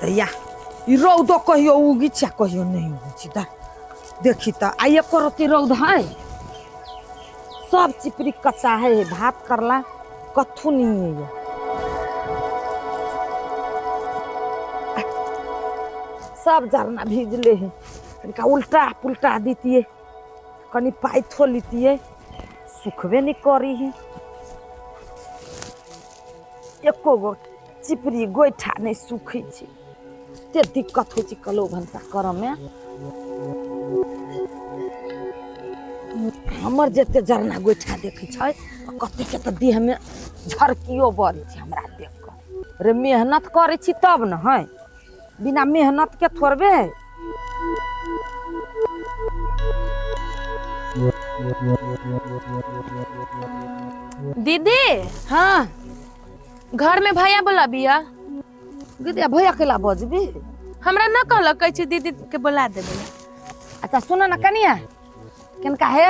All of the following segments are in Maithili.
तऽ या ई रौदो कहियो उगी छै कहियो नहि उगी छै। दा देखी तऽ आइ एको रत्ती रौद है, सब चिपरी कच्चा है, भात करला कथू नहीं है। सब जरना भीजले है, कनिका उल्टा पुल्टा दितिए, कनि पाइथो लितिए, सुखबे नहीं करी है। एको गो चिपरी गोइठा नहीं सुखै छै, एते दिक्कत होइ छै कलो भनसा करऽमे। हमर जते जरना गोइठा देखै छै कतेके तऽ देहमे झरकियो बरै छै हमरा देख कऽ। रे मेहनत करै छी तब ने है, बिना मेहनत के थोड़बे है। दीदी। हाँ। घर में भैया बोलाबिया। दीदी भैया केला बजबी? हमरा न कहलक, कहै छै दीदी के बोला देबै। अच्छा सुन न कनिया, केनका हे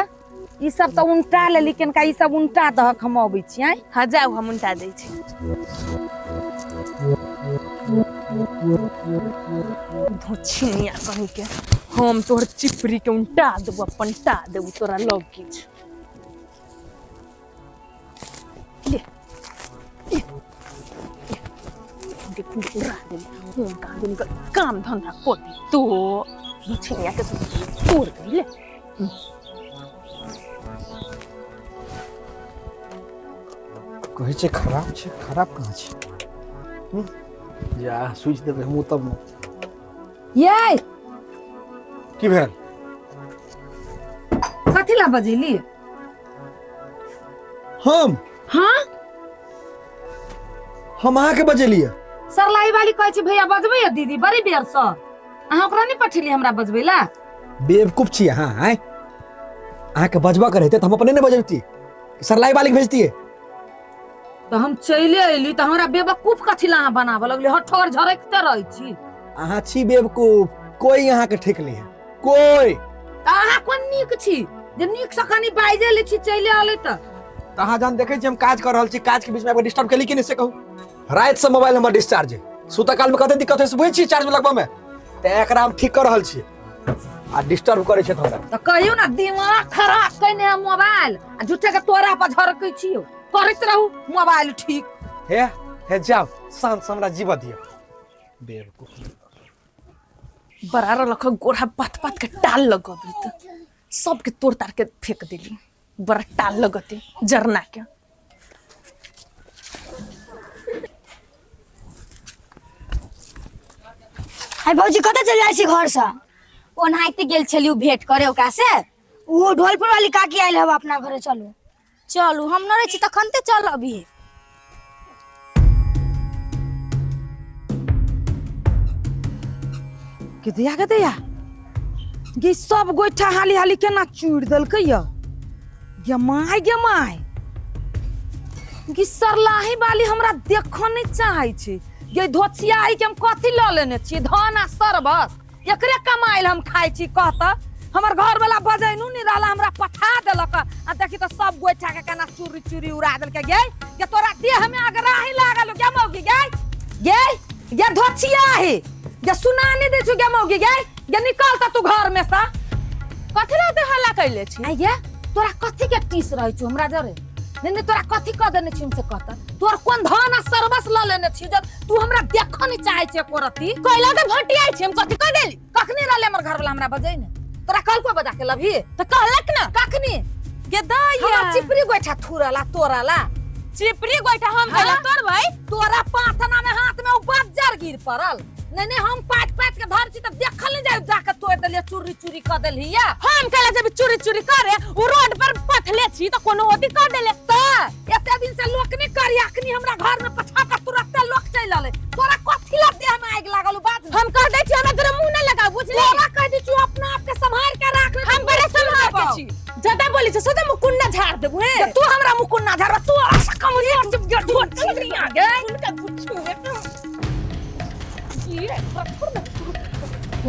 ई सब तऽ उनटा लेली, केनका ई सब उनटा दहक, हम अबै छी। आँय हाँ जाउ, हम उनटा दै छी। धोछिनिया कहीं के, हम तोहर चिपरी के उनटा देबो, पलटा देबो तोरा लग किछु। ले ले ले, उड़ा देबो हम। कहाँ दिन काम धंधा कर दी तो धोछिनिया के तोड़ दे ले। कहै छै खराब छै, खराब कहाँ छै? हम्म? जा सुझि देबै हमहूँ तब ने। ये की भेल? कथी ला बजेली? हम? हाँ। हम अहाँके बजेलियै? सरलाही वाली कहै छै भैया बजबै या दीदी बड़ी बेर सँ, अहाँ ओकरा नहि पठेली हमरा बजबै ला? बेवकूफ छी अहाँ। आँय, अहाँके बजबऽ के रहितै तऽ हम अपने नहि बजबती, सरलाई वाली के भेजतियै। तऽ हम चलि अयली तऽ हमरा बेवकूफ कथी ला अहाँ बनाबऽ लगली? हठोर झरकते रहै छी। अहाँ छी बेवकूफ, कोई अहाँके ठीक नहीं है कोई। तऽ अहाँ कोन नीक छी जे नीक सँ कनि बाजि लै छी चलि अयली तऽ? तऽ अहाँ जहन देखै छी हम काज कऽ रहल छी, काज के बीच में डिस्टर्ब केली कि नहि से कहू? राति से मोबाइल हमर डिस्चार्ज है, सुतऽ काल में कते दिक्कत होइ से बुझै छी चार्ज में लगबऽ में, तऽ एकरा हम ठीक कऽ रहल छी आ डिस्टर्ब करै छथि हमरा। तऽ कहियौ ने दिमाग खराब कयने है मोबाइल आ झूठे के तोरा पर झरकै छियौ, करैत रहू मोबाइल ठीक। हे हे जाउ, शांत से हमरा जीवऽ दिअ। बेवकूफ बड़ा रलख गोढ़ा पात पात के टाल लगबी त सबके तोड़ तार के फेंक देली। बड़ा टाल लगते जरना के। अरे भौजी कतऽ चलि जाइ छी घरसँ? ओनाहिते गेल छलियै भेंट करे ओकरा से, ओ ढोलपुर वाली काकी आयल हब अपना घरे। चलू चलू, हम न रहै छी तखन ते चल अभी। के दैया के दैया गे, सब गोइठा हाली हाली केना चूड़ देलकै या? गे my गे my गे, सरलाही वाली हमरा देखऽ नहि चाहै छै गे। धोछियाही के हम कथी लऽ लेने छियै? धन आ सरबस एकरे कमाइल हम खाइ छी। कहत हमर घर वाला बजैनू नहीं रहला, हमरा पठा देलक आ देखी तऽ सब गोइठा के केना चूरी चूरी उड़ा देलकै। गे गे तोरा देह में अगराही लागल गे मौगी, गे गे गे धोछियाही गे, सुना नहीं दै छु गे मौगी, गे गे निकल तऽ तू घर में से। कथी ला ओते हल्ला कैले छी? आई गे तोरा कथी के टीस रहै छौ हमरा जरे? नहीं नहीं तोरा कथी कह देने छी से कहता? तोर कोन धन आ सरबस ल लेने छी जब तू हमरा देखऽ नहीं चाहे छे एको रत्ती? कैला के भटियाई छी, हम कथी कह देली? कखनी रहले हमर घर वाला हमरा बजै ने? तोरा कहलको बजा के लभी? तऽ कहलक ना। कखनी? गे दैया हमर चिपरी गोइठा थुरला तोरला। चिपरी गोइठा हम कैला हाँ? तोड़बै? तोरा पाथना में हाथ में उ बज्जर गिर पड़ल। नहीं नहीं हम पात पात के धर छी तब देखल नहीं जाय, जाके तोड़ देलिए, चूरी चूरी क देलही या। हम कैला जब चूरी चूरी करे? उ रोड पर पथले छी त कोनो होती कर देले। त एते दिन से लोक नहीं करी, अखनी हमरा घर में पछा के तुरंते लोक चलि अलै। तोरा कथी ला देह में आगि लागल उ बात? हम कह दै छी हमरा तोरा मुंह ना लगाव, बुझली? तोरा कह दै छी अपना आप के संभाल के राख ले। हम बड़े संभाल के छी, ज्यादा बोली छै सोचा मुकुन्ना झाड़ देबू। हे तू हमरा मुकुन्ना झाड़, तू ऐसा कमरिया जब गे झोट छिड़िया गे। सुन के पूछू ये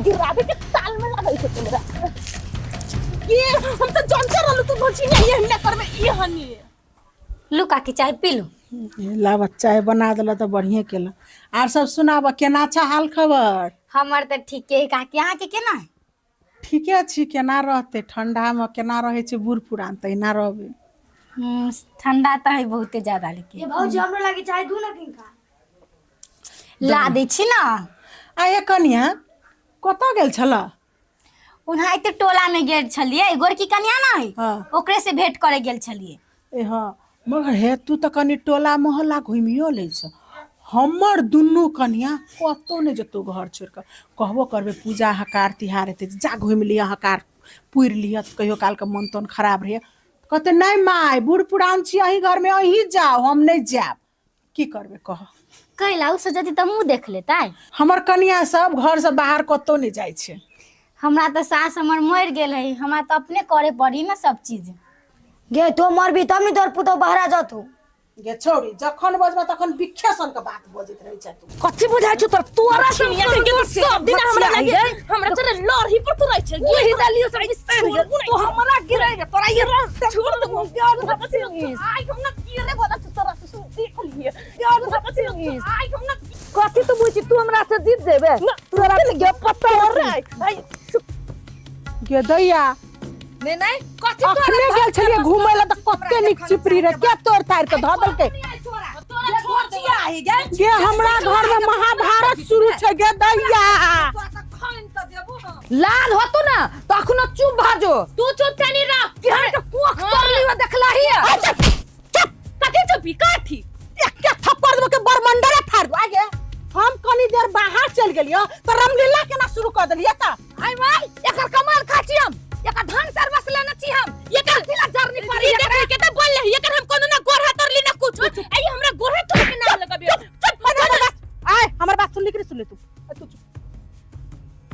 गिराबे के ताल में लगै छै तोरा ये। हम त जानते रहलु तू भोची नहीं हमने करबे ये हनी। लू काकी चाय पी लू। लाबऽ चाय बना देलऽ तऽ बढ़िएँ केलऽ। आर सब सुनाबऽ, केना छऽ हाल खबर? हमर तऽ ठीके है काकी, अहाँके केना है? ठीके छी, केना रहतै? ठंडामे केना रहै छै बूढ़ पुरान, तहिना रहबै। ठंडा तऽ है बहुते ज्यादा, लेकिन ये भौजी, हमरो लागी चाय दू ना किनका। ला दै छी ना। आ ये कनिया, कतऽ गेल छलऽ? ओनाहिते टोला में गेल छलियै, गोरकी कनिया नहीं, ओकरे से भेंट करे गेल छलियै। ए हँ, मगर हे तू तऽ कनि टोला मोहल्ला घुमियो लै छ। हमर दुनू कनिया कतहु नहि जेतौ घर छोड़ि कऽ। कहबो करबै पूजा हकार तिहार हेतै, जा घुमि लिअ, हकार पुरि लिअ, कहियो कालके मन तन खराब रहैए, कहतै नहि माय, बूढ़ पुरान छी, अहीं घरमे अहीं जाउ, हम नहि जायब। की करबै कह? कैला, ओ सब जती तऽ मुँह देख लेतै। हमर कनिया सब घरसँ बाहर कतहु नहि जाइ छै। हमरा तऽ सास हमर मरि गेल है, हमरा तऽ अपने करे पड़ी ने सब चीज। गे तो मरबी तब ने तोर पुतोह बहरा जतौ। गे छौड़ी, जखन बजबा तखन बिखे सन के बात बजैत रहै छै तू। कथी बुझाइ छौ तोरा? तोरा से छिनिया के तो सब दिन हमरा लागे हमरा चले लड़ही पर तू रहै छै। वही डालियो सब बिसरि गेल। तू हमरा गिरै गे, तोरा ये छोड़ दे। आई हम ना गिरे वाला छी तोरा से, सुन देख लिए। आई हम ना कथी तू बुझी, तू हमरा से जीत जेबे? तोरा गे पत्ता रे आई। गे दैया। नहीं नहीं, कथी? अखने गेल छलियै घूमै लए तऽ कते नीक चिपरी रहे, के तोड़ ताड़ के धऽ देलकै? तोरा छोड़ दे। गे, हमरा घर में महाभारत शुरू छै गे दैया। लाल होतो ना तो अखनो चुप भाजो। तू चुप चनी रह। कि हम तो कोख तोड़ लियो, देखला ही। अच्छा चुप। कथी चुपी काठी? एक थप्पड़ देबो के बरमंडरे फाड़ दो। आगे हम कनी देर बाहर चल गेलियो तऽ रामलीला केना शुरू कऽ देलियै तऽ? आई माई, एकर कमाल खा छी हम, एकर धान सरबस लेने छी हम, एकर तिला जरनी पड़ी। ई देख के त बोल रही, एकर हम कोनो ना गोरहा तोड़ली ना कुछ। आई हमरा गोरहा तोड़ के ना लगबियो। चुप हो जा बस। आय हमर बात सुनली कि नहीं सुनली तू? ए, तू चुप।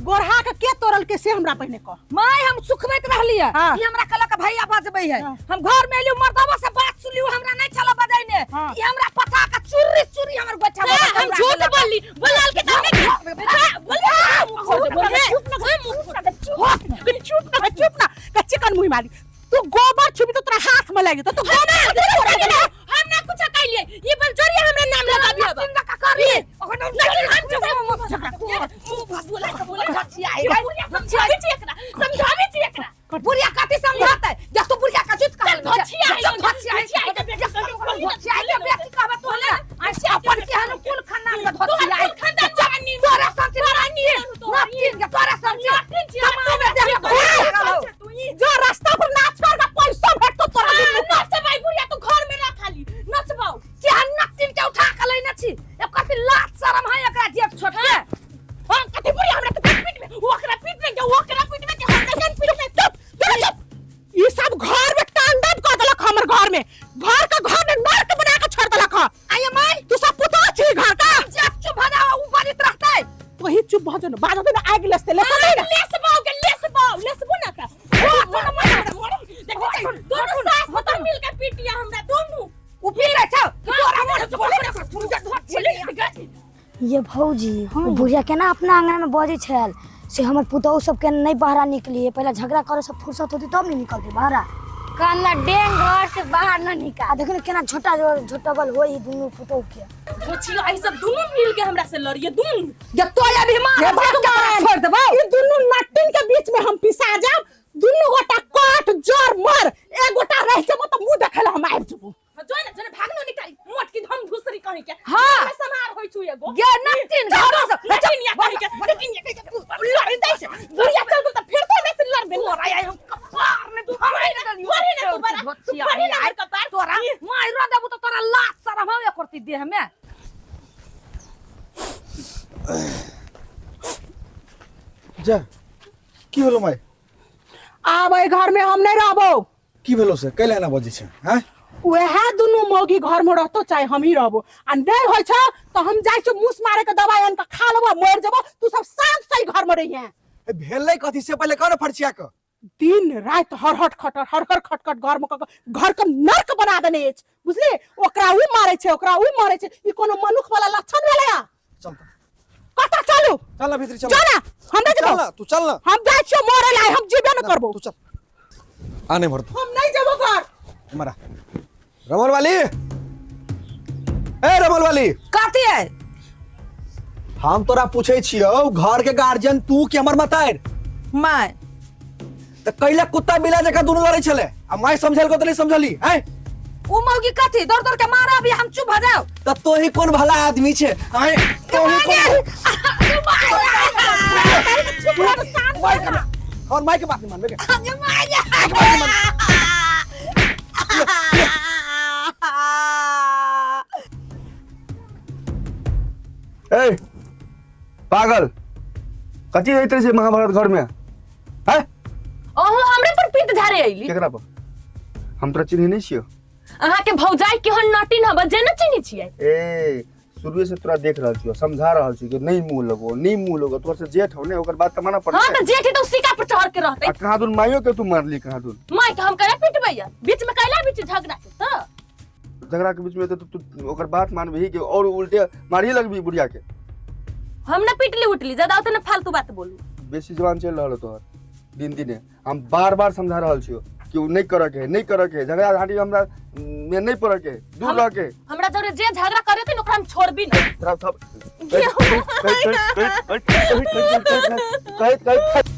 गोरहा के के तोड़ल के से हमरा पहिने कह। माय, हम सुखबैत रहलियै। ई हमरा कहलक भैया बजबै है। हम घर में एलियो, मर्दवा से बात सुनलियो, हमरा नहीं छला बजैने। ई हमरा पता के चुर्री चुर्री हमर गोइठा हाँ, बजै। हम झूठ बोलली बोलाल के तने बोल बोल। चुप ना, चुप ना, चुप ना, चुप ना। कच्चे कन मुंह मारी तू, गोबर छुबी तो तोरा हाथ में लागि जेतौ। तू गोबर हम ना कुछ कहलिए, ई बल जरिया हमरा नाम लगाबियो। समझाबे छी एकरा। बुढ़िया कथी समझाते? जा तू बुढ़िया का झूठ कहल। घचिया है, घचिया है, घचिया है, घचिया है, बेटी कहबे तू हमरा अपन के हन कुल खानदान के घचिया है। खानदान तोरा समझ ना तीन के तोरा समझ कमावे में देह में घोड़ा लागल हौ। जो रास्ता पर नाच कर के पैसा भेटतो तोरा दुनू के। नचबाई बुढ़िया, तू घर में रह खाली नचबाऊ। के हन नक्तिन के उठा के लेने छी? ए कथी लाज शरम है एकरा जेठ छोट के? हां, कथी बुढ़िया, हमरा तो पीट में ओकरा पीट में के ओकरा पीट में के हमरा के पीट में। चुप चुप चुप। ई सब घर में तांडव कर देलक, हमर घर में, घर के घर में नर्क बना के छोड़ देलक। आये माय, तू सब पुतोह छी घर का। जेठ चुप भजा, उ बजित रहतै। वही चुप भऽ जो ना, बाजते ना आगि लेसते लेसते नहीं ना। लेसबाऊ के लेसबाऊ लेसबो ना का दोनों सास पुतोह मिल के पीटिया हमरा दोनों। उ पी लै छौ कि तोरा मोड़ से बोले? ये भौजी, उ बुढ़िया केना अपना आंगन में बजै छल से हमर पुतोहु सब के नहीं बहरा निकलिए, पहले झगड़ा करे सब फुर्सत होती तब नहीं निकलते बहरा। कहना डेंग घर से बाहर न निकाल। आ देखिन ने केना झोटा झोटबल होई दुनू पुतोहु के। घचिया, ई सब दोनों मिल के हमरा से लड़िए दोनों। जे तो अभी मार हे जेठ के तोरा भगवान, छोड़ देबौ। ई दुनू नट्टिन के बीच में हम पिसा जाब। दुनू गोटा कट जर मर, एक गोटा रह जेबो तऽ मुंह देखै लए हम आबि जेबो। जो ना जो भागनो निकाली मोट की हम धुसरी कहीं के। हाँ। हमरा समार होई छु एगो। गे नक्तिन घर से नटिन या कहीं के, नटिन या कहीं के लड़ दे से बुढ़िया चल गेल त फिर तो हमरा से लड़बे। तोरा आई हम कपार में तू मारे ना तू बड़ा, तू मारे ना हमर कपार। तोरा माइरो देबू तो तोरा लाज शरम हवे करती देह में? जा, की भेलो माय? आब एहि घर में हम नहीं रहबो। की भेलो से कैला एना बजै छै हैं? वएह दुनू मौगी घर में रहतो चाहे हम ही रहबो, आ नहीं होइ छै तऽ हम जाइ छियो मूस मारे के दवाई आनि कऽ खा लेबो, मरि जेबो। तू सब शांत से घर में रहिहे। ए, भेलै कथी से पहिले कह न फरछिया कऽ। दिन राति हर हर खटर हर हर खटखट घर में कऽ कऽ घर के नर्क बना देने अछि, बुझली? ओकरा उ मारै छै, ओकरा उ मारै छै, ई कोनो मनुख वाला लक्षण भेलै? चल तऽ। कतऽ चलू? चल ना भीतरी चल। जो ना, हम नहीं चल जेबो। ना, तू चल ना। हम जाइ छियो मरे ला, हम जीबे न करबो। तू चल, आ नहीं भरतो। हम नहीं जेबो घर। मरा रमन वाली, ए रमल वाली, कथी है? हम तोरा पूछे छियौ, घर के गार्जियन तू कि हमर मतार? My. त कैला कुत्ता बिला जका दुनू लड़ै छले आ माय समझल को त नहीं समझली हैं? उ मौगी कथी दौड़ दौड़ के मारा अभी हम चुप भ जाओ? त तोही कोन भला आदमी छे आय? तोही कोन माय के और माय के बात नहीं मानबे के? ए पागल, कथी होइत रहै छै महाभारत घर में हैं? अहूँ हमरे पर पीत झारे अइली। केकरा पर? हम तोरा चिन्है नहीं छियौ। अहाँ के भौजाई केहन नटिन हब जे न चिन्है छियै। ए, शुरुए से तोरा देख रहल छियौ, समझा रहल छियौ कि नहीं मुंह लगो, नहीं मुंह लगो। तोर से जेठ हो ने, ओकर बात त मानऽ पड़तै। हाँ, त जेठ है त सिका पर चढ़ के रहतै। आ कहाँ दुन माइयो के तू मारली कहाँ दुन? माय के हम कैला पिटबैया? बीच में कैला बीच झगड़ा के त झगड़ा के बीच में तो तू ओकर बात मानबही कि और उल्टे मारिए लगबी बुढ़िया के? हम न पिटली उटली, ज्यादा उतना फालतू बात बोलू। बेसी जवान चलि रहल है तोहर दिन दिने। हम बार बार समझा रहल छियौ कि उ नहीं करऽ के है, नहीं करऽ के है, झगड़ा झांटी हमरा में नहीं पड़ऽ के है, दूर रह के है। हमरा जरे जे झगड़ा करे थे ओकरा हम छोड़बी न। तोरा सब कहैत कहैत कहैत कहैत कहैत कहैत कहैत कहैत।